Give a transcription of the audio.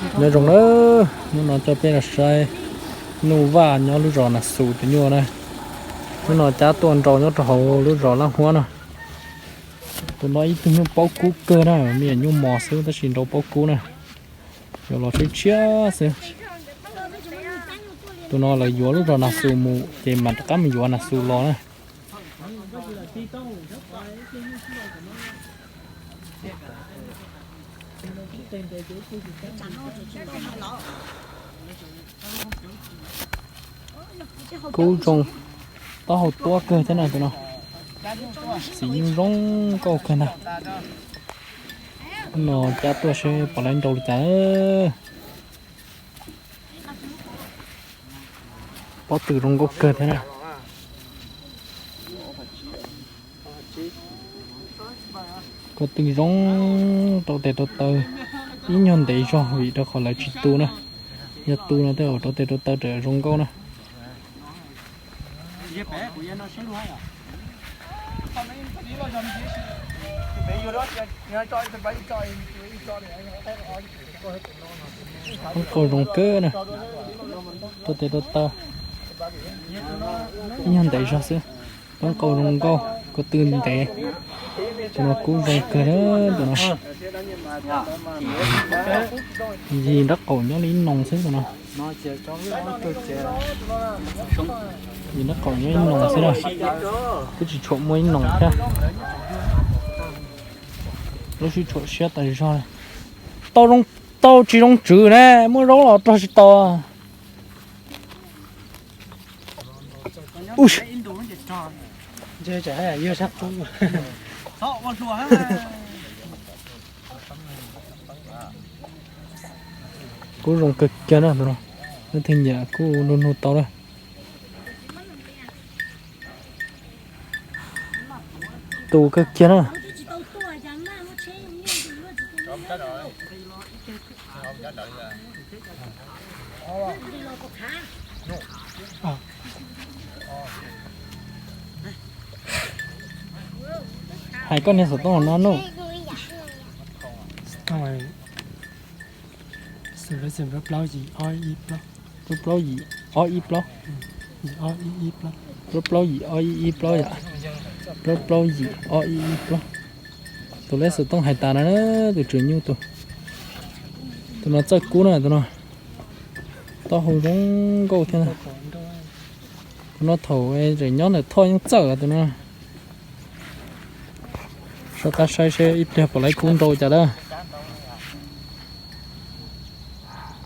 Nyob zoo na, hnub no coj peb los saib Nuj Vaj nyob lub zos Nas Xus tus nyuj na. Hnub no cab tuaj nrau nyob rau hauv lub zos Laj Huab no. Tus no ib tug nyuj paub kub kawg na, me nyuam nyuj mos xwb tab sis nrau paub kub na. Yuav los tshiab tshiab xwb. Tus no lawv yuav lub zos Nas Xus mus ces mam rov qab mus yuav Nas Xus los na. Kub zoo, taub hau tuab kawg thiab na tus no. Txiv nyuj zoo nkauj kawg ntag. Hnub no cab tuaj seb puas laib nrau li cas. Pob tw zoo nkauj kawg thiab na. Ko tw zoo, rau tes rau taw ib nyuag ntev zog vim rau qhov lawv tsis tu na. Yog tu no tej zaum rau tes rau taw raws zoo nkauj na. Poob qau zoo kawg na, rau tes rau taw ib nyuag ntev zog xwb. Poob qau zoo nkauj, ko tw ntev. Tus no kub zoo kawg na, tus no. Yig nrab qaum nyob li ib noos xwb tus no. Yig nrab qaum nyob ib noos xwb na, twb tsis tshua muaj ib noos thiab. Lub sib tshuam siab tas zog. Tau zoo, tau tsis zoo tswv ne, muab zaub los rog tsis tau. Kub zoo kawg kiag na tus no, leej twg nyiam kuj nug nug tau na. Tu kawg kiag na. Hais koj niag xov tooj no Nuj. Plaub plaub yim ob ib plaub. Plaub plaub yim ob ib ib plaub. Plaub plaub yim ob ib ib plaub yom. Plaub plaub yim ob ib ib plaub. Tus lej xov tooj hais tas na, tus tswv nyuj tus. Tus no txawj kub na tus no. Taub hau zoo nkauj thiab. Tus no thaum tseem nyob ntawm Thoj yeej txawj tus no. Soj qab saib seb ib pliag puas laib kub nrau cas lawm.